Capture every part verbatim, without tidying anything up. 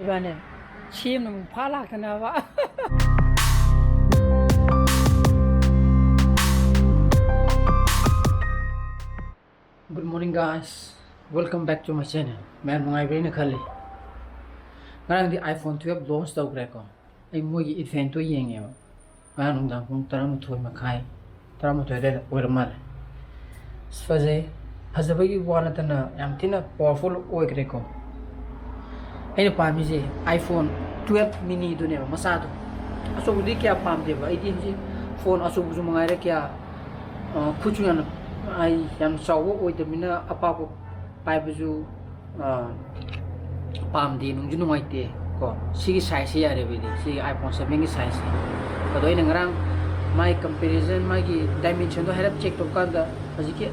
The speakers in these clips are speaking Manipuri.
ꯃꯥꯅꯦ, ꯁꯦꯝꯅ ꯑꯃꯨꯛ ꯐꯥ ꯂꯥꯛꯇꯅꯕ꯫ Good morning, guys. Welcome back to my channel. ꯃꯌꯥꯝ ꯅꯨꯡꯉꯥꯏꯕ꯭ꯔꯥ ꯍꯥꯏꯅ ꯈꯜꯂꯤ꯫ ꯉꯔꯥꯡꯗꯤ iPhone twelve launch ꯇꯧꯈ꯭ꯔꯦꯀꯣ꯫ ꯑꯩ ꯃꯣꯏꯒꯤ event ꯇꯣ ꯌꯦꯡꯉꯦꯕ꯫ ꯉꯔꯥꯡ ꯅꯨꯡꯗꯥꯡ ꯄꯨꯡ ꯇꯔꯥꯃꯥꯊꯣꯏ ꯃꯈꯥꯏ, ꯇꯔꯥꯃꯥꯊꯣꯏ ꯑꯗꯨꯋꯥꯏꯗ ꯑꯣꯏꯔ ꯃꯥꯜꯂꯦ꯫ ꯑꯁ, ꯐꯖꯩ꯫ ꯐꯖꯕꯒꯤ ꯋꯥ ꯅꯠꯇꯅ ꯌꯥꯝ ꯊꯤꯅ powerful ꯑꯣꯏꯈ꯭ꯔꯦꯀꯣ꯫ ꯑꯩꯅ ꯄꯥꯝꯃꯤꯁꯦ iPhone twelve mini ꯗꯨꯅꯦꯕ, ꯃꯆꯥꯗꯣ꯫ ꯑꯆꯧꯕꯗꯤ ꯀꯌꯥ ꯄꯥꯝꯗꯦꯕ꯫ ꯑꯩꯗꯤ ꯍꯧꯖꯤꯛ phone ꯑꯆꯧꯕꯁꯨ ꯃꯉꯥꯏꯔꯦ, ꯀꯌꯥ, ꯑ, ꯈꯨꯠꯁꯨ ꯌꯥꯝꯅ, ꯑꯩ ꯌꯥꯝ ꯆꯥꯎꯕ ꯑꯣꯏꯗꯕꯅꯤꯅ ꯑꯄꯥꯛꯄ ꯄꯥꯏꯕꯁꯨ, ꯑ, ꯄꯥꯝꯗꯦ, ꯅꯨꯡꯁꯨ ꯅꯨꯡꯉꯥꯏꯇꯦ ꯀꯣ꯫ ꯁꯤꯒꯤ size ꯁꯦ ꯌꯥꯔꯦꯕ ꯑꯩꯗꯤ, ꯁꯤꯒꯤ iPhone seven ꯒꯤ size ꯁꯦ꯫ ꯑꯗꯣ ꯑꯩꯅ ꯉꯔꯥꯡ ꯃꯥꯒꯤ comparison, ꯃꯥꯒꯤ dimension ꯗꯣ ꯍꯥꯏꯔꯞ check ꯇꯧꯀꯥꯟꯗ ꯍꯧꯖꯤꯛꯀꯤ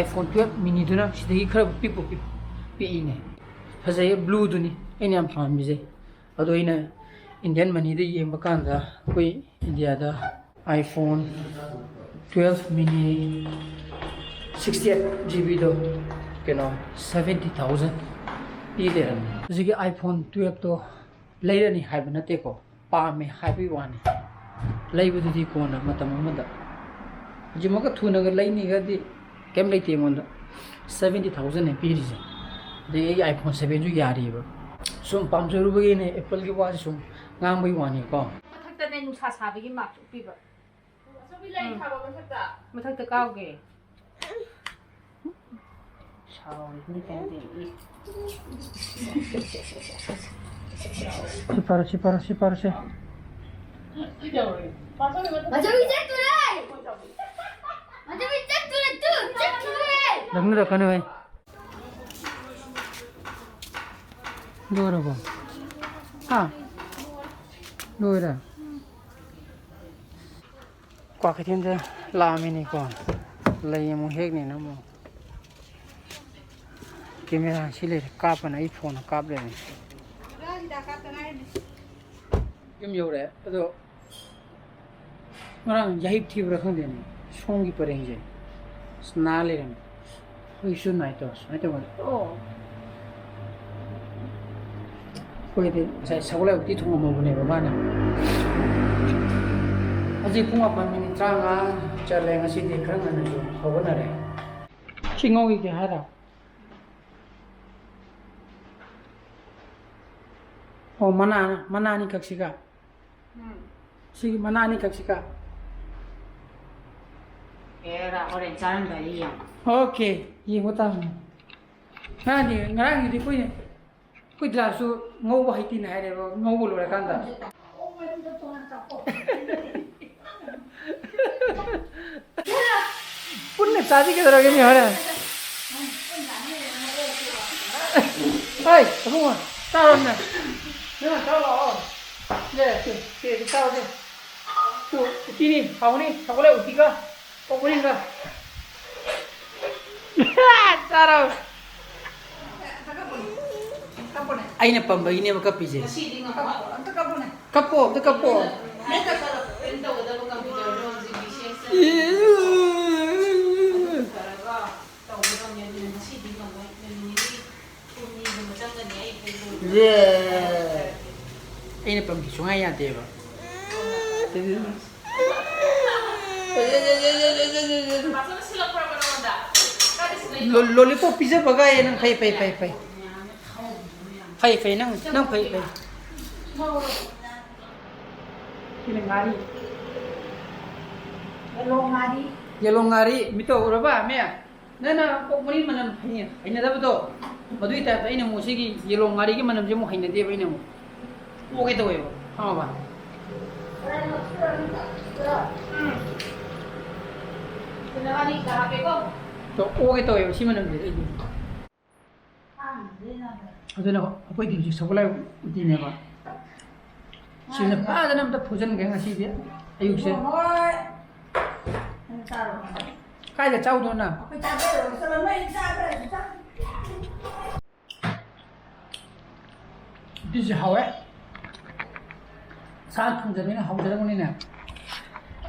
iPhone twelve mini ꯗꯨꯅ ꯁꯤꯗꯒꯤ ꯈꯔ ꯄꯤꯛꯄ ꯄꯤꯛ-, ꯄꯤꯛꯏꯅꯦ꯫ ꯐꯖꯩꯌꯦ, blue ꯗꯨꯅꯤ ꯑꯩꯅ ꯌꯥꯝ ꯄꯥꯝꯃꯤꯁꯦ꯫ ꯑꯗꯣ ꯑꯩꯅ Indian money ꯗ ꯌꯦꯡꯕ ꯀꯥꯟꯗ ꯑꯩꯈꯣꯏ ꯏꯟꯗꯤꯌꯥꯗ iPhone twelve mini sixty eight GB ꯗꯣ ꯀꯩꯅꯣ seventy thousand ꯄꯤ ꯂꯩꯔꯝꯃꯦ꯫ ꯍꯧꯖꯤꯛꯀꯤ iPhone twelve ꯇꯣ ꯂꯩꯔꯅꯤ ꯍꯥꯏꯕ ꯅꯠꯇꯦꯀꯣ, ꯄꯥꯝꯃꯦ ꯍꯥꯏꯕꯒꯤ ꯋꯥꯅꯤ꯫ ꯂꯩꯕꯗꯨꯗꯤ ꯀꯣꯟꯅ ꯃꯇꯝ ꯑꯃꯗ꯫ ꯍꯧꯖꯤꯛꯃꯛꯀ ꯊꯨꯅꯒ ꯂꯩꯅꯤꯒꯗꯤ ꯀꯩꯝ ꯂꯩꯇꯦ ꯑꯩꯉꯣꯟꯗ꯫ Seventy thousand ꯅꯦ ꯄꯤꯔꯤꯁꯦ꯫ ꯑꯗꯩ ꯑꯩꯒꯤ iPhone seven ꯁꯨ ꯌꯥꯔꯤꯕ꯫ ꯁꯨꯝ ꯄꯥꯝꯖꯔꯨꯕꯒꯤꯅꯦ, Apple ꯒꯤ ꯋꯥꯁꯦ ꯁꯨꯝ ꯉꯥꯡꯕꯒꯤ ꯋꯥꯅꯤꯀꯣ꯫ ꯃꯊꯛꯇꯅꯦ ꯅꯨꯡꯁꯥ ꯁꯥꯕꯒꯤ mark ꯎꯞꯄꯤꯕ꯫ ꯑꯆꯧꯕꯤ ꯂꯩ ꯊꯥꯕ ꯃꯊꯛꯇ꯫ ꯃꯊꯛꯇ ꯀꯥꯎꯒꯦ꯫ ꯁꯥꯎꯔꯤꯁꯤꯅ ꯀꯩꯅꯣ ꯇꯧꯔꯤ꯫ ꯁꯤ ꯄꯥꯔꯣ, ꯁꯤ ꯄꯥꯔꯣ, ꯁꯤ ꯄꯥꯔꯣ, ꯁꯤ꯫ ꯃꯆꯧꯕꯤ ꯆꯠꯇꯨꯔꯦ! ꯃꯆꯧꯕꯤ ꯆꯠꯇꯨꯔꯦ, ꯇꯨ ꯆꯠꯇꯨꯔꯦ! ꯂꯪꯅꯔꯛꯀꯅꯨ ꯍꯦ꯫ ꯂꯣꯏꯔꯕꯣ? ꯍꯥ? ꯂꯣꯏꯔꯦ? ꯀ꯭ꯋꯥꯀꯩꯊꯦꯜꯗ ꯂꯥꯛꯑꯝꯃꯤꯅꯤꯀꯣ꯫ ꯂꯩ ꯑꯃꯨꯛ ꯍꯦꯛꯅꯦꯅ ꯑꯃꯨꯛ꯫ Camera ꯁꯤ ꯂꯩꯔꯦ, ꯀꯥꯞꯄꯅ ꯑꯩ phone ꯅ ꯀꯥꯞ ꯂꯩꯔꯝꯃꯤ꯫ ꯌꯨꯝ ꯌꯧꯔꯦ꯫ ꯑꯗꯣ ꯉꯔꯥꯡ ꯌꯥꯍꯤꯞ ꯊꯤꯕ꯭ꯔꯥ ꯈꯪꯗꯦꯅꯦ, ꯁꯣꯝꯒꯤ ꯄꯔꯦꯡꯁꯦ ꯑꯁ ꯅꯥ ꯂꯩꯔꯝꯃꯦ꯫ ꯑꯩꯁꯨ ꯅꯥꯏ ꯇꯧꯔ ꯁꯨꯃꯥꯏꯅ ꯇꯧꯕꯅꯦ꯫ ꯑꯣ꯫ ꯑꯩꯈꯣꯏꯗꯤ ꯉꯁꯥꯏ ꯁꯒꯣꯜ ꯎꯇꯤ ꯊꯣꯡꯉꯝꯃꯕꯅꯦꯕ ꯃꯥꯅ꯫ ꯍꯧꯖꯤꯛ ꯄꯨꯡ ꯃꯥꯄꯟ ꯃꯤꯅꯤꯠ ꯇꯔꯥꯃꯉꯥ ꯆꯠꯂꯦ꯫ ꯉꯁꯤꯗꯤ ꯈꯔ ꯉꯟꯅꯁꯨ ꯍꯧꯒꯠꯅꯔꯦ꯫ ꯁꯤ ꯉꯧꯈꯤꯒꯦ ꯍꯥꯏꯔꯣ? ꯑꯣ, ꯃꯅꯥ, ꯃꯅꯥ ꯑꯅꯤꯈꯛꯁꯤꯒ? ꯎꯝ꯫ ꯁꯤꯒꯤ ꯃꯅꯥ ꯑꯅꯤꯈꯛꯁꯤꯒ? ꯑꯦꯔꯥ, ꯍꯣꯔꯦꯟ ꯆꯥꯔꯝꯗꯥꯏꯗ ꯌꯦꯡꯉꯣ꯫ ꯑꯣꯀꯦ, ꯌꯦꯡꯕ ꯇꯥꯕꯅꯤ꯫ ꯉꯔꯥꯡꯗꯤ, ꯉꯔꯥꯡꯒꯤꯗꯤ ꯑꯩꯈꯣꯏꯅ, ꯑꯩꯈꯣꯏ ꯗ꯭ꯔꯥꯏꯚꯁꯨ ꯉꯧꯕ ꯍꯩꯇꯦꯅ ꯍꯥꯏꯔꯦꯕ, ꯉꯧꯕ ꯂꯣꯏꯔꯀꯥꯟꯗ꯫ ꯄꯨꯟꯅ ꯆꯥꯁꯤ ꯀꯩꯗꯧꯔꯒꯦꯅꯦ ꯍꯣꯔꯦꯟ? ꯍꯣꯏ, ꯑꯕꯨꯡꯉꯣ, ꯆꯥꯔꯣꯅꯦ꯫ ꯅꯪ ꯆꯥꯔꯣ ꯂꯥꯛꯑꯣ꯫ ꯁꯦ, ꯁꯦ, ꯁꯦ, ꯆꯥꯔꯣꯁꯦ꯫ ꯇꯨ, ꯎꯇꯤꯅꯤ, ꯍꯥꯎꯅꯤ, ꯁꯒꯣꯜ ꯎꯇꯤꯒ, ꯑꯣꯛ ꯃꯔꯤꯟꯒ꯫ ꯆꯥꯔꯣ꯫ ꯑꯩꯅ ꯄꯝꯕꯒꯤꯅꯦꯕ ꯀꯞꯄꯤꯁꯦ꯫ ꯀꯞꯄꯣ, ꯑꯝꯇ ꯀꯞꯄꯣ꯫ ꯌꯦ꯫ ꯑꯩꯅ ꯄꯝꯕ ꯁꯨꯡꯌꯥ ꯌꯥꯗꯦꯕ꯫ ꯂꯣ-, ꯂꯣꯂꯤꯄꯣꯞ ꯄꯤꯖꯕꯒꯥꯏꯌꯦ ꯅꯪ꯫ ꯐꯩ, ꯐꯩ, ꯐꯩ, ꯐꯩ꯫ ꯐꯩ, ꯐꯩ, ꯅꯪ, ꯅꯪ ꯐꯩ, ꯐꯩ꯫ ꯁꯤꯅ ꯉꯥꯔꯤ꯫ ꯌꯦꯂꯣ ꯉꯥꯔꯤ꯫ ꯌꯦꯂꯣ ꯉꯥꯔꯤ꯫ ꯃꯤꯠꯇ ꯎꯔꯕ, ꯃꯦ? ꯅꯪꯅ ꯑꯣꯛ ꯃꯔꯤ ꯃꯅꯝ ꯍꯩꯅ-, ꯍꯩꯅꯗꯕꯗꯣ, ꯃꯗꯨꯒꯤ ꯇꯥꯏꯞꯇ ꯑꯩꯅ ꯑꯃꯨꯛ ꯁꯤꯒꯤ ꯌꯦꯂꯣꯡ ꯉꯥꯔꯤꯒꯤ ꯃꯅꯝꯁꯦ ꯑꯃꯨꯛ ꯍꯩꯅꯗꯦꯕ꯫ ꯑꯩꯅ ꯑꯃꯨꯛ ꯑꯣꯒꯦ ꯇꯧꯋꯦꯕ, ꯈꯪꯉꯕ? ꯑꯗꯣ ꯑꯣꯒꯦ ꯇꯧꯋꯦꯕ ꯁꯤ ꯃꯅꯝꯁꯦ ꯑꯩꯗꯤ꯫ ꯑꯗꯨꯅ ꯑꯩꯈꯣꯏꯗꯤ ꯍꯧꯖꯤꯛ ꯁꯒꯣꯜꯍꯋꯥꯏ ꯎꯇꯤꯅꯦꯕ꯫ ꯁꯤꯅ ꯐꯖꯅ ꯑꯝꯇ ꯐꯨꯖꯟꯒꯦ ꯉꯁꯤꯗꯤ ꯑꯌꯨꯛꯁꯦ꯫ ꯍꯣꯏ꯫ ꯅꯪ ꯆꯥꯔꯣ꯫ ꯀꯥꯏꯗ ꯆꯥꯎꯗꯣꯏꯅꯣ? ꯑꯩꯈꯣꯏ ꯆꯥꯖꯔꯣꯏ꯫ ꯆꯠꯂꯣ, ꯅꯣꯏ ꯆꯥꯕ꯭ꯔꯥ? ꯆꯥ-, ꯎꯇꯤꯁꯦ ꯍꯥꯎꯋꯦ꯫ ꯁꯥ ꯊꯣꯡꯖꯕꯅꯤꯅ ꯍꯥꯎꯖꯔꯝꯒꯅꯤꯅꯦ꯫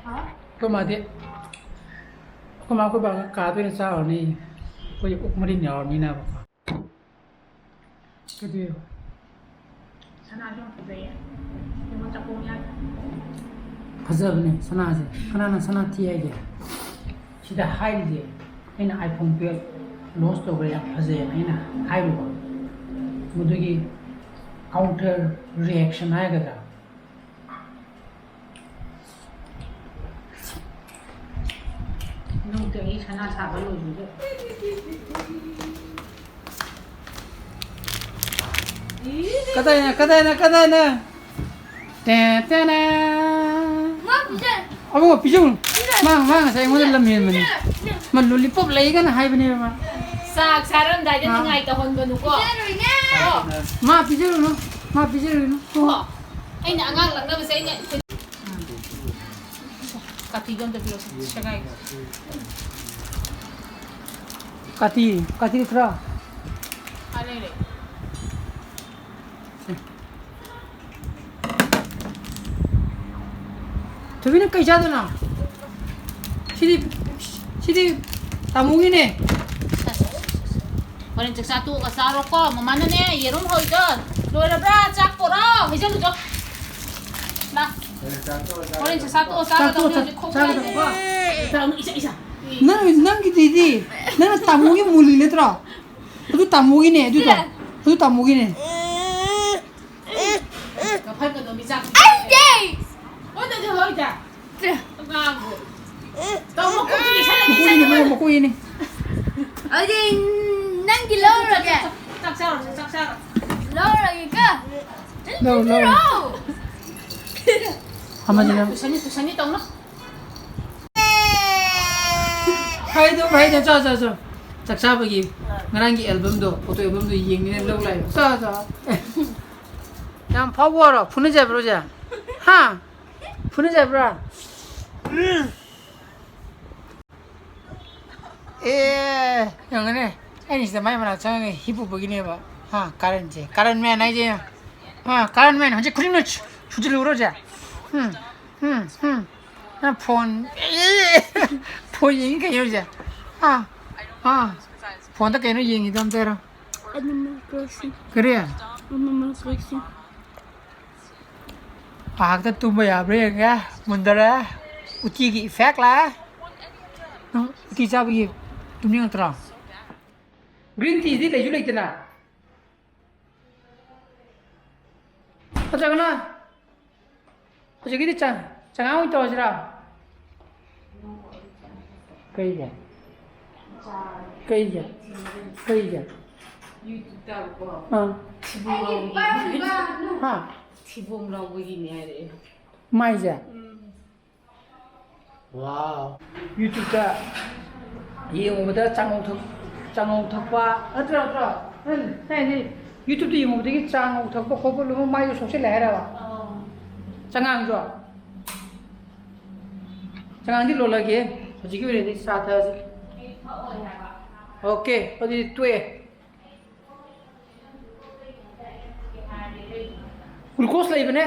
ꯍꯥ? ꯑꯩꯈꯣꯏ ꯃꯥꯗꯤ, ꯑꯩꯈꯣꯏ ꯃꯥ ꯑꯩꯈꯣꯏ ꯕꯥꯒ ꯀꯥꯗ ꯑꯣꯏꯅ ꯆꯥꯔꯨꯔꯅꯤ꯫ ꯑꯩꯈꯣꯏ ꯑꯣꯛ ꯃꯔꯤꯟ ꯌꯥꯎꯔꯕꯅꯤꯅꯕꯀꯣ꯫ ꯀꯩꯗꯧꯋꯦꯕ? ꯁꯅꯥꯁꯨ ꯌꯥꯝ ꯐꯖꯩꯌꯦ꯫ ꯌꯦꯡꯉꯣ, ꯆꯥꯛꯈꯣꯡ ꯌꯥꯗ꯭ꯔꯦ꯫ ꯐꯖꯕꯅꯦ ꯁꯅꯥꯁꯦ꯫ ꯀꯅꯥꯅ ꯁꯅꯥ ꯊꯤ ꯍꯥꯏꯒꯦ? ꯁꯤꯗ ꯍꯥꯏꯔꯤꯁꯦ ꯑꯩꯅ iPhone twelve launch ꯇꯧꯈ꯭ꯔꯦ, ꯌꯥꯝ ꯐꯖꯩꯌꯦꯅ ꯑꯩꯅ ꯍꯥꯏꯔꯨꯕ, ꯃꯗꯨꯒꯤ counter reaction ꯍꯥꯏꯒꯗ꯭ꯔꯥ? ꯅꯪꯗꯤ ꯑꯩ ꯁꯅꯥ ꯁꯥꯕ ꯂꯣꯏꯕꯗ꯫ ꯀꯗꯥꯏꯅ, ꯀꯗꯥꯏꯅ, ꯀꯗꯥꯏꯅ? ꯇꯦ, ꯇꯦ, ꯅꯦ꯫ ꯃꯥ ꯄꯤꯖ-, ꯑꯕꯨꯡꯉꯣ, ꯄꯤꯖꯧꯅꯨ꯫ ꯄꯤꯖ-, ꯃꯥ, ꯃꯥ ꯉꯁꯥꯏ ꯑꯩꯉꯣꯟꯗ ꯂꯝ ꯍꯦꯟꯕꯅꯦ꯫ ꯄꯤꯖ-, ꯃꯥ lollipop ꯂꯩꯒꯅ ꯍꯥꯏꯕꯅꯦꯕ ꯃꯥ꯫ ꯆꯥꯛ ꯆꯥꯔꯝꯗꯥꯏꯗ ꯑꯥ꯫ ꯅꯤꯡꯉꯥꯏ ꯇꯧꯍꯟꯒꯅꯨꯀꯣ꯫ ꯄꯤꯖꯔꯣꯏꯅꯦ꯫ ꯀꯣ꯫ ꯃꯥ ꯄꯤꯖꯔꯨꯅꯨ꯫ ꯃꯥ ꯄꯤꯖꯔꯨꯅꯨ꯫ ꯀꯣ꯫ ꯑꯩꯅ ꯑꯉꯥꯡ ꯂꯛꯅꯕꯁꯦ ꯑꯩꯅ ꯀꯥꯇꯤꯗꯣ ꯑꯝꯇ ꯄꯤꯔꯛꯑꯣ, ꯁꯦꯒꯥꯏꯒꯦ꯫ ꯀꯥꯇꯤ, ꯀꯥꯇꯤ ꯈꯔ꯫ ꯑꯥ, ꯂꯩꯔꯦ꯫ ꯊꯣꯏꯕꯤ, ꯅꯪ ꯀꯩ ꯆꯥꯗꯣꯏꯅꯣ? ꯁꯤꯗꯤ, ꯁꯤꯗꯤ ꯇꯥꯃꯣꯒꯤꯅꯦ꯫ ꯍꯣꯔꯦꯟ ꯆꯥꯛꯆꯥ ꯇꯣꯛꯑꯒ ꯆꯥꯔꯣꯀꯣ꯫ ꯃꯃꯥꯅꯅꯦ, ꯌꯦꯔꯨꯝ ꯍꯧꯔꯤꯗꯣ ꯂꯣꯏꯔꯕ꯭ꯔꯥ? ꯆꯥꯛ ꯄꯣꯔꯛꯑꯣ, ꯍꯩꯖꯜꯂꯨꯆꯣ꯫ ꯂꯥ꯫ ꯍꯣꯔꯦꯟ ꯆꯥꯛꯆꯥ ꯇꯣꯛꯑ ꯆꯥꯛ ꯆꯥꯒꯗꯕꯅꯤ, ꯇꯣꯛꯑ ꯍꯧꯖꯤꯛ ꯈꯣꯛꯄ ꯆꯥꯒꯗꯕꯅꯤꯀꯣ꯫ ꯌꯥꯏ꯫ ꯏꯁꯥ, ꯏꯁꯥ꯫ ꯅꯪ, ꯅꯪꯒꯤꯗꯨꯗꯤ, ꯅꯪꯅ ꯇꯥꯃꯣꯒꯤ ꯃꯨꯜꯂꯤ ꯅꯠꯇ꯭ꯔꯣ? ꯑꯗꯨ ꯇꯥꯃꯣꯒꯤꯅꯦ, ꯑꯗꯨꯗꯣ꯫ ꯁꯤꯔꯦ꯫ ꯑꯗꯨ ꯇꯥꯃꯣꯒꯤꯅꯦ꯫ ꯀꯐꯟꯒꯗꯣ ꯃꯤꯆꯥꯛ꯫ ꯑꯩꯗꯤ! ꯍꯣꯏꯗ, ꯑꯗꯨ ꯍꯣꯏꯗ꯫ ꯁꯤꯔꯦ꯫ ꯑꯉꯥꯡꯕꯨ꯫ ꯇꯧ, ꯃꯀꯣꯛꯇꯨ ꯌꯦꯁꯜꯂꯒ ꯃꯀꯣꯛ ꯏꯅꯦ, ꯆꯠꯂꯣ꯫ ꯃꯀꯣꯛ ꯏꯅꯦ꯫ ꯑꯗꯨꯗꯤ ꯅꯪꯒꯤ ꯂꯧꯔꯒꯦ꯫ ꯆꯥꯛ ꯆꯥꯔꯣ, ꯆꯥꯛ ꯆꯥꯔꯣ꯫ ꯂꯧꯔꯒꯦꯀꯣ꯫ ꯂꯧ, ꯂꯧ꯫ ꯂꯧꯔꯣ꯫ ꯑꯃꯗꯨꯅ ꯇꯨꯁꯟꯅꯤ, ꯇꯨꯁꯟꯅꯤ ꯇꯧꯅꯨ꯫ ꯐꯩꯗꯣ, ꯐꯩꯗꯣ, ꯆꯥ, ꯆꯥ, ꯆꯥ꯫ ꯆꯥꯛ ꯆꯥꯕꯒꯤ ꯉꯔꯥꯡꯒꯤ albumꯗꯣ, photo albumꯗꯣ ꯌꯦꯡꯅꯤꯅ ꯂꯧ ꯂꯥꯛꯑꯦ꯫ ꯆꯥ, ꯆꯥ꯫ ꯑꯦ꯫ ꯌꯥꯝ ꯐꯥꯎꯕ ꯑꯣꯏꯔꯣ? ꯐꯨꯅꯖꯕ꯭ꯔꯣ, ꯁꯦ? ꯍꯥ? ꯐꯨꯅꯖꯕ꯭ꯔꯥ? ꯑꯦ, ꯌꯦꯡꯉꯨꯅꯦ꯫ ꯑꯩꯅ ꯁꯤꯗ ꯃꯥꯏ ꯃꯅꯥꯛ ꯆꯪꯉꯒ ꯍꯤꯞꯄꯨꯕꯒꯤꯅꯦꯕ꯫ ꯍꯥ, ꯀꯥꯔꯟꯁꯦ꯫ ꯀꯥꯔꯟ ꯃꯦꯟ ꯍꯥꯏꯁꯦ꯫ ꯍꯥ, ꯀꯥꯔꯟ ꯃꯦꯟ꯫ ꯍꯧꯖꯤꯛ ꯈꯨꯖꯤꯟꯗꯣ ꯁꯨꯖꯤꯜꯂꯨꯔꯣ, ꯁꯦ? ꯎꯝ, ꯎꯝ, ꯎꯝ꯫ ꯅꯪ phone, phone ꯌꯦꯡꯉꯤ ꯀꯩꯅꯣ ꯍꯧꯖꯤꯛ? ꯑꯥ, ꯑꯥ, phoneꯗ ꯀꯩꯅꯣ ꯌꯦꯡꯉꯤꯗꯣ ꯑꯝꯇ ꯍꯥꯏꯔꯣ꯫ Animal Crossing꯫ ꯀꯔꯤ? Animal Crossing꯫ ꯉꯥꯏꯍꯥꯛꯇ ꯇꯨꯝꯕ ꯌꯥꯕ꯭ꯔꯥ ꯌꯦꯡꯒꯦ꯫ ꯃꯨꯟꯗꯔꯦ꯫ ꯎꯇꯤꯒꯤ effect ꯂꯥꯛꯑꯦ꯫ ꯅꯪ ꯎꯇꯤ ꯆꯥꯕꯒꯤ ꯇꯨꯝꯅꯤꯡꯉꯛꯇ꯭ꯔꯣ? Green teaꯗꯤ ꯂꯩꯁꯨ ꯂꯩꯇꯅ꯫ ꯅꯠꯇ꯭ꯔꯒꯅ ꯍꯧꯖꯤꯛꯀꯤꯗꯤ ꯆꯥ-, ꯆꯉꯥꯡ ꯑꯣꯏꯅ ꯇꯧꯔꯁꯤꯔꯥ? ꯀꯩꯒꯤ? ꯀꯩꯒꯤ? ꯀꯩꯒꯤ? YouTubeꯇꯀꯣ꯫ ꯑꯥ꯫ ꯊꯤꯕꯣꯡ ꯂꯥꯎꯕꯒꯤ꯫ ꯍꯥ? ꯊꯤꯕꯣꯡ ꯂꯥꯎꯕꯒꯤꯅꯦ ꯍꯥꯏꯔꯛꯑꯦ꯫ ꯃꯥꯏꯁꯦ? ꯎꯝ꯫ Wow꯫ YouTubeꯇ ꯌꯦꯡꯉꯨꯕꯗ ꯆꯥꯉꯧ ꯊꯛ-, ꯆꯥꯉꯧ ꯊꯛꯄ ꯅꯠꯇ꯭ꯔꯣ, ꯅꯠꯇ꯭ꯔꯣ? ꯅꯪ, ꯅꯪ ꯍꯥꯏꯗꯤ YouTubeꯇ ꯌꯦꯡꯉꯨꯕꯗꯒꯤ ꯆꯥꯉꯧ ꯊꯛꯄ ꯈꯣꯠꯄ ꯂꯣꯏꯅꯃꯛ ꯃꯥꯏꯗ ꯁꯣꯛꯆꯤꯜꯂꯦ ꯍꯥꯏꯔꯕ? ꯑꯥ꯫ ꯆꯉꯥꯡꯁꯨ? ꯆꯉꯥꯡꯗꯤ ꯂꯣꯜꯂꯒꯦ꯫ ꯍꯧꯖꯤꯛꯀꯤ ꯑꯣꯏꯅꯗꯤ ꯆꯥ ꯊꯛꯑꯁꯤ꯫ ꯑꯩ ꯊꯛꯑꯣꯏ ꯍꯥꯏꯕ꯫ Okay, ꯑꯗꯨꯗꯤ ꯇꯣꯛꯑꯦ꯫ Glucose ꯂꯩꯕꯅꯦ꯫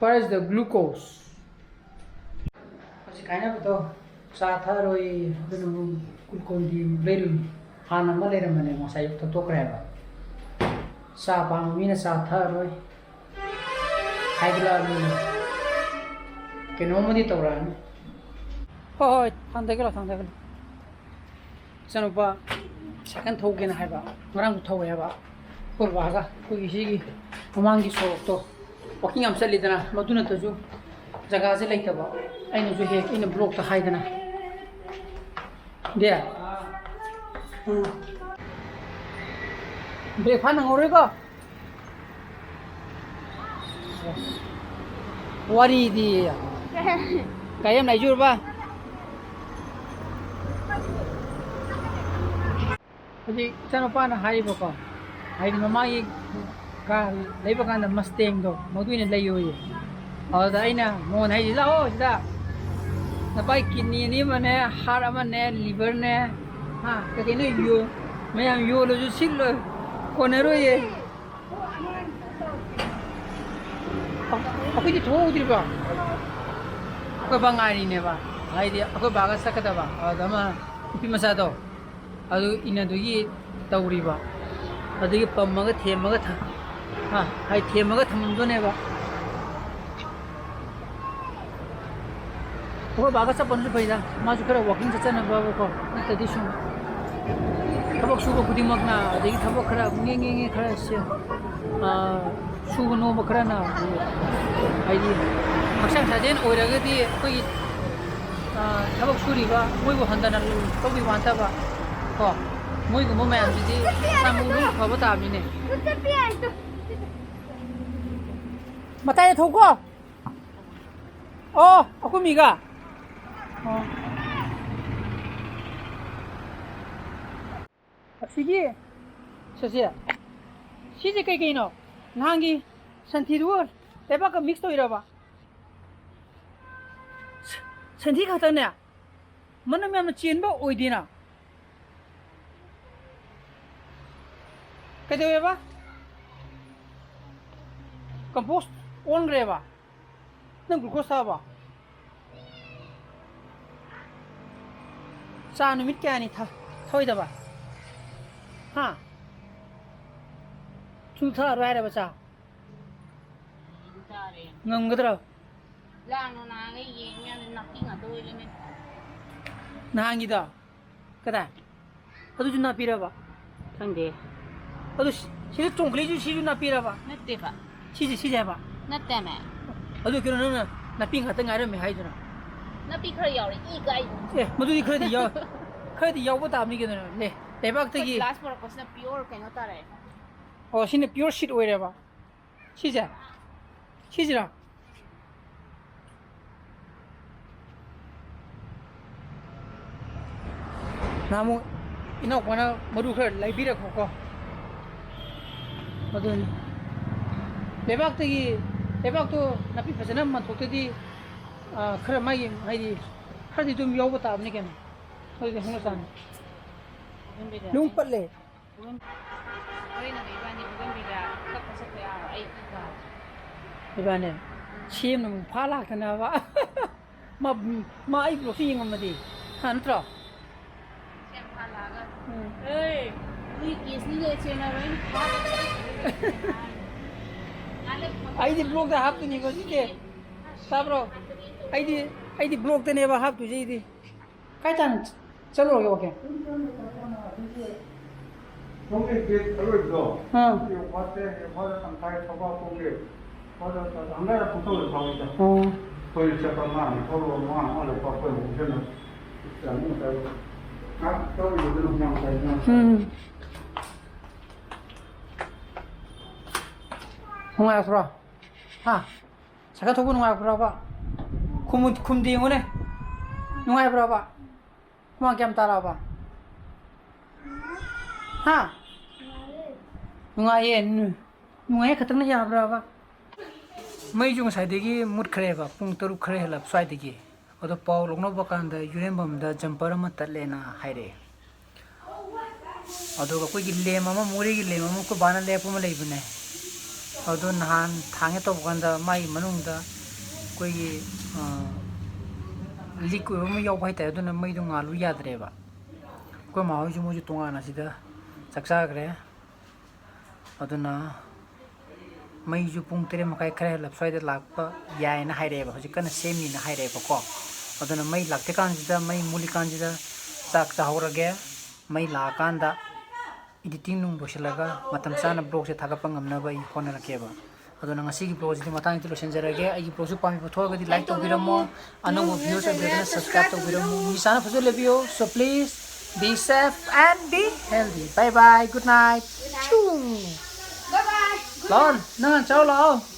Where is the glucose? ꯍꯧꯖꯤꯛ ꯍꯥꯏꯅꯕꯗꯣ, ꯆꯥ ꯊꯛꯑꯔꯣꯏ, ꯑꯗꯨꯅ ꯑꯃꯨꯛ Glucon-D ꯑꯃꯨꯛ ꯂꯩꯔꯨꯏ꯫ ꯍꯥꯟꯅ ꯑꯃ ꯂꯩꯔꯝꯕꯅꯦ, ꯉꯁꯥꯏ ꯑꯌꯨꯛ ꯊꯛꯇꯣꯛꯈ꯭ꯔꯦꯕ꯫ ꯆꯥ ꯄꯥꯝꯕ ꯃꯤꯅ ꯆꯥ ꯊꯛꯑꯔꯣꯏ ꯍꯥꯏꯒꯠꯂꯛꯑꯕꯅꯤꯅ, ꯀꯩꯅꯣꯝꯃꯗꯤ ꯇꯧꯔꯛꯑꯅꯤ꯫ ꯍꯣꯏ, ꯍꯣꯏ, ꯊꯥꯡꯗꯒꯦ ꯂꯥꯎ, ꯊꯥꯡꯗꯒꯦ ꯂꯥꯎ꯫ ꯏꯆꯥꯅꯨꯄꯥ ꯁꯥꯏꯀꯜ ꯊꯧꯒꯦꯅ ꯍꯥꯏꯕ, ꯉꯔꯥꯡꯁꯨ ꯊꯧꯋꯦ ꯍꯥꯏꯕ꯫ ꯑꯩꯈꯣꯏ ꯕꯕꯥꯒ ꯑꯩꯈꯣꯏꯒꯤ ꯁꯤꯒꯤ ꯃꯃꯥꯡꯒꯤ ꯁꯣꯔꯣꯛꯇꯣ walking ꯌꯥꯝ ꯆꯠꯂꯤꯗꯅ, ꯃꯗꯨ ꯅꯠꯇ꯭ꯔꯁꯨ ꯖꯒꯥꯁꯦ ꯂꯩꯇꯕ꯫ ꯑꯩꯅꯁꯨ ꯍꯦꯛ ꯑꯩꯅ vlogꯇ ꯍꯥꯏꯗꯅ꯫ ꯗꯦ꯫ ꯎꯝ꯫ Break ꯐꯥ ꯅꯪꯍꯧꯔꯣꯏꯀꯣ꯫ ꯋꯥꯔꯤꯗꯤ꯫ ꯀꯩ ꯌꯥꯝ ꯂꯩꯖꯨꯔꯕ? ꯍꯧꯖꯤꯛ ꯏꯆꯥꯅꯨꯄꯥꯅ ꯍꯥꯏꯔꯤꯕꯀꯣ, ꯍꯥꯏꯗꯤ ꯃꯃꯥꯒꯤ ꯀꯥ ꯂꯩꯕ ꯀꯥꯟꯗ Mustangꯗꯣ ꯃꯗꯨ ꯑꯣꯏꯅ ꯂꯩꯌꯣꯌꯦ꯫ ꯑꯗꯨꯗ ꯑꯩꯅ ꯃꯉꯣꯟꯗ ꯍꯥꯏꯁꯤ, "ꯂꯥꯛꯑꯣ ꯁꯤꯗ, ꯅꯄꯥꯒꯤ kidney ꯑꯅꯤ ꯑꯃꯅꯦ, heart ꯑꯃꯅꯦ, liverꯅꯦ, ꯍꯥ, ꯀꯩꯀꯩꯅꯣ ꯌꯣ-, ꯃꯌꯥꯝ ꯌꯣꯜꯂꯁꯨ ꯁꯤꯠꯂꯣꯏ, ꯀꯣꯟꯅꯔꯣꯏꯌꯦ"꯫ ꯑꯩꯈꯣꯏꯗꯤ ꯊꯣꯛꯍꯧꯗ꯭ꯔꯤꯕ꯫ ꯑꯩꯈꯣꯏ ꯕꯥ ꯉꯥꯏꯔꯤꯅꯦꯕ꯫ ꯍꯥꯏꯗꯤ ꯑꯩꯈꯣꯏ ꯕꯥꯒ ꯆꯠꯀꯗꯕ꯫ ꯑꯗꯨꯗ ꯑꯃ ꯅꯨꯄꯤ ꯃꯆꯥꯗꯣ, ꯑꯗꯨ ꯏꯟꯅꯗꯨꯒꯤ ꯇꯧꯔꯤꯕ꯫ ꯑꯗꯒꯤ ꯄꯝꯃꯒ ꯊꯦꯝꯃꯒ ꯊ-, ꯍꯥ, ꯍꯥꯏ ꯊꯦꯝꯃꯒ ꯊꯝꯃꯝꯗꯣꯏꯅꯦꯕ꯫ ꯑꯩꯈꯣꯏ ꯕꯥꯒ ꯆꯠꯄꯅꯁꯨ ꯐꯩꯗ, ꯃꯥꯁꯨ ꯈꯔ ꯋꯥꯀꯤꯡ ꯆꯠꯆꯅꯕꯀꯣ, ꯅꯠꯇ꯭ꯔꯗꯤ ꯁꯨꯝ ꯊꯕꯛ ꯁꯨꯕ ꯈꯨꯗꯤꯡꯃꯛꯅ, ꯑꯗꯒꯤ ꯊꯕꯛ ꯈꯔ ꯉꯦ ꯉꯦ ꯉꯦ ꯈꯔ ꯁꯦ-, ꯑꯥ, ꯁꯨꯕ ꯅꯣꯝꯕ ꯈꯔꯅ, ꯍꯥꯏꯗꯤ, ꯍꯛꯆꯥꯡ ꯁꯥꯖꯦꯜ ꯑꯣꯏꯔꯒꯗꯤ ꯑꯩꯈꯣꯏꯒꯤ, ꯑꯥ, ꯊꯕꯛ ꯁꯨꯔꯤꯕ ꯃꯣꯏꯕꯨ ꯍꯟꯊꯅ ꯇꯧꯕꯤꯕ ꯅꯠꯇꯕ ꯀꯣ, ꯃꯣꯏꯒꯨꯝꯕ ꯃꯌꯥꯝꯁꯤꯗꯤ ꯃꯁꯥ ꯃꯎ ꯂꯣꯏ ꯐꯕ ꯇꯥꯕꯅꯤꯅꯦ꯫ ꯃꯇꯥꯏꯗ ꯊꯧꯀꯣ꯫ ꯑꯣ, ꯑꯩꯈꯣꯏ ꯃꯤꯒ꯫ ꯑꯣ꯫ ꯑꯁꯤꯒꯤ, ꯁꯤꯁꯦ, ꯁꯤꯁꯦ ꯀꯩꯀꯩꯅꯣ? ꯅꯍꯥꯟꯒꯤ ꯁꯟꯊꯤꯗꯨꯒ ꯂꯩꯕꯥꯛꯀ mix ꯇꯧꯔꯤꯔꯕ? ꯁ-, ꯁꯟꯊꯤ ꯈꯛꯇꯅꯦ? ꯃꯅꯝ ꯌꯥꯝꯅ ꯆꯦꯟꯕ ꯑꯣꯏꯗꯦꯅ꯫ ꯀꯩꯗꯧꯋꯦꯕ? Compost ꯑꯣꯟꯈ꯭ꯔꯦꯕ? ꯅꯪ glucose ꯊꯛꯑꯕꯣ? ꯆꯥ ꯅꯨꯃꯤꯠ ꯀꯌꯥꯅꯤ ꯊ-, ꯊꯛꯑꯣꯏꯗꯕ? ꯍꯥ? ꯁꯨ ꯊꯛꯑꯔꯣꯏ ꯍꯥꯏꯔꯕ ꯆꯥ? ꯆꯥꯔꯦ꯫ ꯉꯝꯒꯗ꯭ꯔꯣ? ꯂꯥꯡꯅꯣ ꯅꯍꯥꯟꯒꯩ ꯌꯦꯡ ꯃꯌꯥꯝꯗꯣ ꯅꯥꯄꯤ ꯉꯥꯛꯇ ꯑꯣꯏ ꯂꯩꯔꯝꯃꯦ꯫ ꯅꯍꯥꯟꯒꯤꯗꯣ? ꯀꯗꯥꯏ? ꯑꯗꯨꯁꯨ ꯅꯥꯄꯤꯔꯕ? ꯈꯪꯗꯦ꯫ ꯑꯗꯨ ꯁꯤ-, ꯁꯤꯗ ꯆꯣꯡꯈꯠꯂꯛꯏꯁꯨ ꯁꯤꯁꯨ ꯅꯥꯄꯤꯔꯕ? ꯅꯠꯇꯦꯕ꯫ ꯁꯤꯁꯦ, ꯁꯤꯁꯦ ꯍꯥꯏꯕ? ꯅꯠꯇꯦꯃꯦ꯫ ꯑꯗꯨ ꯀꯩꯅꯣ ꯅꯪꯅ ꯅꯥꯄꯤ ꯉꯥꯛꯇ ꯉꯥꯏꯔꯝꯃꯦ ꯍꯥꯏꯗꯨꯅ? ꯅꯥꯄꯤ ꯈꯔ ꯌꯥꯎꯔꯦ, ꯏ ꯀꯥꯏ꯫ ꯑꯦ, ꯃꯗꯨꯗꯤ ꯈꯔꯗꯤ ꯌꯥꯎ-, ꯈꯔꯗꯤ ꯌꯥꯎꯕ ꯇꯥꯕꯅꯤ ꯀꯩꯅꯣ꯫ ꯂꯦ-, ꯂꯩꯕꯥꯛꯇꯒꯤ꯫ ꯑꯩꯈꯣꯏ glass ꯄꯨꯔꯛꯄꯁꯤꯅ pure ꯀꯩꯅꯣ ꯇꯥꯔꯛꯑꯦ꯫ ꯑꯣ, ꯁꯤꯅ pure seed ꯑꯣꯏꯔꯦꯕ? ꯁꯤꯁꯦ? ꯁꯤꯁꯤꯔꯣ? ꯅꯍꯥꯟꯃꯨꯛ ꯏꯅꯥꯎꯄꯥꯅ ꯃꯔꯨ ꯈꯔ ꯂꯩꯕꯤꯔꯛꯄꯀꯣ꯫ ꯑꯗꯨꯅꯤ꯫ ꯂꯩꯕꯥꯛꯇꯒꯤ, ꯂꯩꯕꯥꯛꯇꯣ ꯅꯥꯄꯤ ꯐꯖꯅ ꯃꯟꯊꯣꯛꯇꯗꯤ, ꯑꯥ, ꯈꯔ ꯃꯥꯒꯤ, ꯍꯥꯏꯗꯤ, ꯈꯔꯗꯤ ꯑꯗꯨꯝ ꯌꯥꯎꯕ ꯇꯥꯕꯅꯤ ꯀꯩꯅꯣ꯫ ꯑꯗꯨꯗꯤ ꯍꯧꯅ ꯁꯥꯅꯤ꯫ ꯅꯨꯡ ꯄꯠꯂꯦ꯫ ꯍꯣꯔꯦꯟ ꯏꯕꯥꯅꯤ ꯐꯤꯕꯝꯗꯨꯗ ꯀꯞꯄ ꯆꯠꯄ ꯌꯥꯔꯣꯏ, ꯑꯩ ꯏ ꯀꯥꯔꯦ꯫ ꯏꯕꯥꯅꯤ ꯁꯦꯝꯅ ꯑꯃꯨꯛ ꯐꯥ ꯂꯥꯛꯇꯅꯕ꯫ ꯃꯥ, ꯃꯥ ꯑꯩ vlogꯁꯤ ꯌꯦꯡꯉꯝꯃꯗꯤ꯫ ꯍꯥ, ꯅꯠꯇ꯭ꯔꯣ? ꯁꯦꯝ ꯐꯥ ꯂꯥꯛꯑꯒ꯫ ꯎꯝ꯫ ꯑꯦ! ꯑꯩꯗꯤ ꯕ꯭ꯂꯣꯛꯇ ꯍꯥꯞꯇꯣꯏꯅꯤꯀꯣ ꯁꯤꯗꯤ꯫ ꯇꯥꯕ꯭ꯔꯣ? ꯑꯩꯗꯤ, ꯑꯩꯗꯤ ꯕ꯭ꯂꯣꯛꯇꯅꯦꯕ ꯍꯥꯞꯇꯣꯏꯁꯦ ꯑꯩꯗꯤ꯫ ꯀꯥꯏ ꯇꯥꯟꯅ ꯆꯠꯂꯨꯔꯒꯦ ꯋꯥꯛꯀꯤꯡ? ꯁꯣꯝꯒꯤ ꯒꯦꯠ ꯑꯔꯣꯏꯕꯗꯣ? ꯑꯥ꯫ ꯌꯧꯐꯥꯠꯇꯦ, ꯌꯧꯐꯥꯠꯂ ꯇꯪꯈꯥꯏ ꯊꯧꯕꯥꯜ ꯈꯣꯡꯒꯤ꯫ ꯍꯣꯏ, ꯍꯣꯏ, ꯍꯣꯏ, ꯍꯪꯒꯠ ꯍꯟꯗ ꯄꯨꯡꯊꯧꯗ ꯊꯧꯋꯤꯗ꯫ ꯑꯣ꯫ ꯑꯩꯈꯣꯏꯅ ꯆꯠꯄ ꯑꯃ ꯑꯃ ꯊꯧꯔꯒ ꯑꯃ ꯑꯃ ꯍꯜꯂꯛꯄ ꯑꯩꯈꯣꯏ ꯑꯃꯨꯛ ꯍꯦꯟꯅ ꯆꯪꯉꯤ ꯉꯁꯥꯏ꯫ ꯉꯥꯏꯍꯥꯛ ꯇꯧꯔꯤꯉꯩꯗꯅ ꯍꯨꯃꯥꯡ ꯇꯥꯏꯗꯅ꯫ ꯎꯝ꯫ ꯅꯨꯡꯉꯥꯏꯔꯛꯄ꯭ꯔꯣ? ꯍꯥ? ꯁꯥꯏꯀꯜ ꯊꯧꯕ ꯅꯨꯡꯉꯥꯏꯔꯛꯄ꯭ꯔꯕ? ꯈꯨꯝꯃꯨ-, ꯈꯨꯝꯗꯦ ꯌꯦꯡꯉꯨꯅꯦ꯫ ꯅꯨꯡꯉꯥꯏꯕ꯭ꯔꯕ? ꯍꯨꯃꯥꯡ ꯀꯌꯥꯝ ꯇꯥꯔꯛꯑꯕ? ꯍꯥ? ꯅꯨꯡꯉꯥꯏꯌꯦ꯫ ꯅꯨ-, ꯅꯨꯡꯉꯥꯏꯌꯦ ꯈꯛꯇꯪꯅ ꯌꯥꯕ꯭ꯔꯕ? ꯃꯩꯁꯨ ꯉꯁꯥꯏꯗꯒꯤ ꯃꯨꯠꯈ꯭ꯔꯦꯕ, ꯄꯨꯡ ꯇꯔꯨꯛ ꯈꯔ ꯍꯦꯜꯂꯞ ꯁ꯭ꯋꯥꯏꯗꯒꯤ꯫ ꯑꯗꯣ ꯄꯥꯎ ꯂꯧꯅꯕ ꯀꯥꯟꯗ ꯌꯨꯔꯦꯝꯕꯝꯗ ꯖꯝꯄꯔ ꯑꯃ ꯇꯠꯂꯦꯅ ꯍꯥꯏꯔꯛꯑꯦ꯫ ꯑꯗꯨꯒ ꯑꯩꯈꯣꯏꯒꯤ ꯂꯦꯝ ꯑꯃ, ꯃꯣꯔꯦꯒꯤ ꯂꯦꯝ ꯑꯃ ꯑꯩꯈꯣꯏ ꯕꯥꯅ ꯂꯩꯔꯛꯄ ꯑꯃ ꯂꯩꯕꯅꯦ꯫ ꯑꯗꯣ ꯅꯍꯥꯟ ꯊꯥꯡꯒꯦ ꯇꯧꯕ ꯀꯥꯟꯗ ꯃꯥꯒꯤ ꯃꯅꯨꯡꯗ ꯑꯩꯈꯣꯏꯒꯤ, ꯑ, ꯂꯤꯛ ꯑꯣꯏꯕ ꯑꯃ ꯌꯥꯎꯕ ꯍꯥꯏꯇꯥꯔꯦ꯫ ꯑꯗꯨꯅ ꯃꯩꯗꯣ ꯉꯥꯜꯂꯨ ꯌꯥꯗ꯭ꯔꯦꯕ꯫ ꯑꯩꯈꯣꯏ ꯃꯥ ꯍꯣꯏꯁꯨ ꯃꯣꯏꯁꯨ ꯇꯣꯉꯥꯟꯅ ꯁꯤꯗ ꯆꯥꯛ ꯆꯥꯈ꯭ꯔꯦ꯫ ꯑꯗꯨꯅ ꯃꯩꯁꯨ ꯄꯨꯡ ꯇꯔꯦꯠ ꯃꯈꯥꯏ ꯈꯔ ꯍꯦꯜꯂꯞ ꯁ꯭ꯋꯥꯏꯗ ꯂꯥꯛꯄ ꯌꯥꯏꯌꯦꯅ ꯍꯥꯏꯔꯛꯑꯦꯕ꯫ ꯍꯧꯖꯤꯛ ꯀꯟꯅ ꯁꯦꯝꯃꯤꯅ ꯍꯥꯏꯔꯛꯑꯦꯕꯀꯣ꯫ ꯑꯗꯨꯅ ꯃꯩ ꯂꯥꯛꯇ꯭ꯔꯤꯀꯥꯟꯁꯤꯗ, ꯃꯩ ꯃꯨꯠꯂꯤꯀꯥꯟꯁꯤꯗ ꯆꯥꯛ ꯆꯥꯍꯧꯔꯒꯦ꯫ ꯃꯩ ꯂꯥꯛꯑꯀꯥꯟꯗ editing ꯅꯨꯡ ꯂꯣꯏꯁꯤꯜꯂꯒ ꯃꯇꯝ ꯆꯥꯅ vlogꯁꯦ ꯊꯥꯒꯠꯄ ꯉꯝꯅꯕ ꯑꯩ ꯍꯣꯠꯅꯔꯛꯀꯦꯕ꯫ ꯑꯗꯨꯅ ꯉꯁꯤꯒꯤ vlogꯁꯤꯗꯤ ꯃꯇꯥꯡꯁꯤꯗ ꯂꯣꯏꯁꯤꯟꯖꯔꯒꯦ꯫ ꯑꯩꯒꯤ vlogꯁꯨ ꯄꯥꯝꯕꯤꯕ ꯊꯣꯛꯑꯒꯗꯤ like ꯇꯧꯕꯤꯔꯝꯃꯣ꯫ ꯑꯅꯧꯕ viewers ꯑꯣꯏꯕꯤꯔꯒꯅ subscribe ꯇꯧꯕꯤꯔꯝꯃꯣ꯫ ꯃꯤ ꯆꯥꯅ ꯐꯖꯅ ꯂꯩꯕꯤꯌꯨ꯫ So please be safe and be healthy. Bye bye. Good night. Bye bye. ꯂꯥꯛꯑꯣ, ꯅꯪ ꯍꯥꯟꯅ ꯆꯥꯎ ꯂꯥꯛꯑꯣ꯫